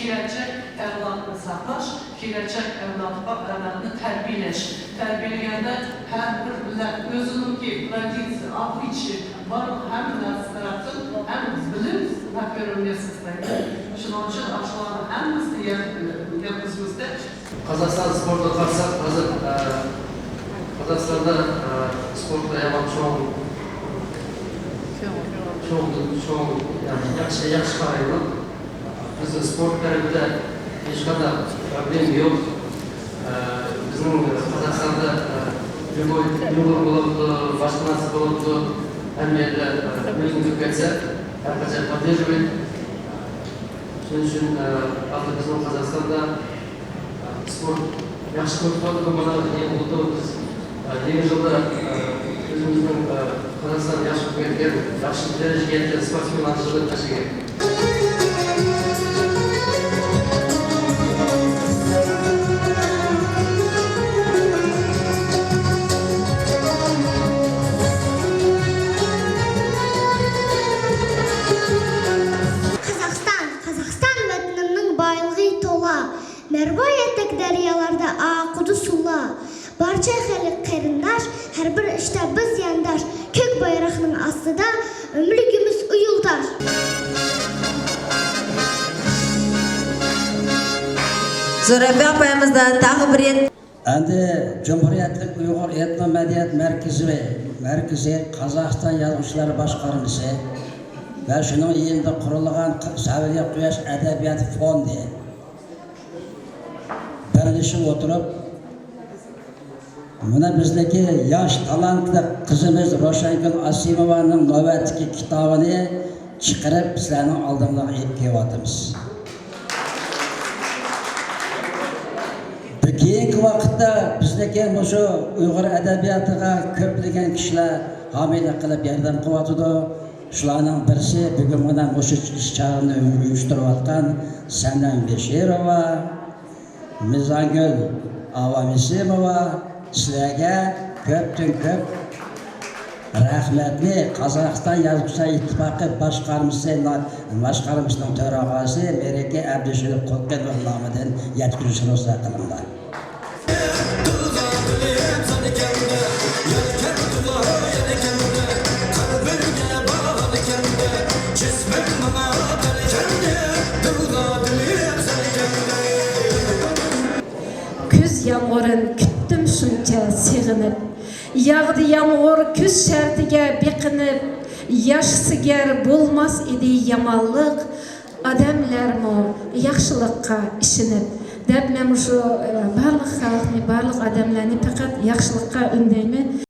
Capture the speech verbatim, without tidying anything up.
كېلەچەك ئەۋلادنى ساقلاش، كېلەچەك ئەۋلادقا، ئەۋلادنى تەربىيەلەش. تەربىيەلىگەندە ھەر بىر مىللەت ئۆزىنىڭكى ترادىتسىيە، ئابرۇچى، بارلىق ھەممە نەرسە تەرەپتىن ھەم بىلىم ۋە كۆرۈنمە سىزدەيدۇ. شۇنىڭ ئۈچۈن ئاشۇلارنىڭ ھەممىسىنى يەت-، يەتكۈزمىسەك، قازاقستان سپورتىغا قارىساق، ھازىر، ئە، قازاقستاندا، ئە، سپورتقا يامان چوڭ، چوڭ، چوڭ، يەنى ياخشى، ياخشى قارايدۇ. بىزنىڭ سپورت تەرىپىدە ھېچقانداق پروبلېما يوق. ئە، بىزنىڭ قازاقستاندا، ئە، ليۇبوي، ليۇبوي بولۇپتۇ، باشقا نەرسە بولۇپتۇ، ھەممە يەردە، ئە، ئۆزىنى كۆرسەتسە، ھەر قاچان поддерживает. شۇنىڭ ئۈچۈن، ئە، ھازىر بىزنىڭ قازاقستاندا، ئە، سپورت ياخشى كۆرۈپ قالدۇق، مانا، يېڭى بولدۇق بىز، ئە، يېڭى يىلدا، ئە، ئۆزىمىزنىڭ، ئە، قازاقستان ياخشى كۆرگەن، ياخشى دەرىجىگە يەتكەن سپورتسمېنلارنى يىغىپ تاشلىغان. قازاقستان، قازاقستان ۋەتىنىمنىڭ بايلىقى تولا. مەرۋا يەتتەك دەريالاردا ئاقىدۇ سۇلار. بارچە خەلق قېرىنداش، ھەر بىر ئىشتا بىز يانداش. كۆك بايراقنىڭ ئاستىدا ئۆملۈكىمىز ئۇيۇلداش. زۆرەپە ئاپايىمىزدىن تاغا بىر يەت- ئەمدى جۇمھۇرىيەتلىك ئۇيغۇر ئېتنو مەدەنىيەت مەركىزى، مەركىزى قازاقىستان يازغۇچىلار باشقارمىسى ۋە شۇنىڭ يېنىدا قۇرۇلغان سەۋىيە قۇياش ئەدەبىيات فوندى بىرلىشىپ ئولتۇرۇپ، مانا بىزنىڭكى ياش تالانتلىق قىزىمىز روشەنگۈل ئاسىموۋانىڭ نۆۋەتتىكى كىتابىنى چىقىرىپ، سىلەرنىڭ ئالدىڭلارغا ئېلىپ كېلىۋاتىمىز. بۇ كېيىنكى ۋاقىتتا بىزنىڭكى مۇشۇ ئۇيغۇر ئەدەبىياتىغا كۆپلىگەن كىشىلەر ھامىيلىق قىلىپ ياردەم قىلىۋاتىدۇ. شۇلارنىڭ بىرسى بۈگۈن مانا مۇشۇ ئىش چاغىنى ئۇيۇشتۇرۇۋاتقان سەنەم بېشىروۋا. مىزانگۈل ئاۋامىسىموۋا، سىلەرگە كۆپتىن كۆپ رەھمەتنى قازاقىستان يازغۇچىلار ئىتتىپاقى باشقارمىسى، باشقارمىسىنىڭ تۆرىغاسى مېرىكى ئەبدۇشېرىپ قۇلقىنوف نامىدىن يەتكۈزۈشنى رۇخسەت قىلىڭلار. كۈز يامغۇرىن كۈتتۈم شۇنچە سېغىنىپ، ياغدى يامغۇر كۈز شەرتىگە بېقىنىپ، ياشىسا گەر بولماس ئىدى يامانلىق، ئادەملەرمۇ ياخشىلىققا ئىشىنىپ، دەپ مەن مۇشۇ، ئە، بارلىق خەلقنى، بارلىق ئادەملەرنى پەقەت ياخشىلىققا ئۈندەيمەن.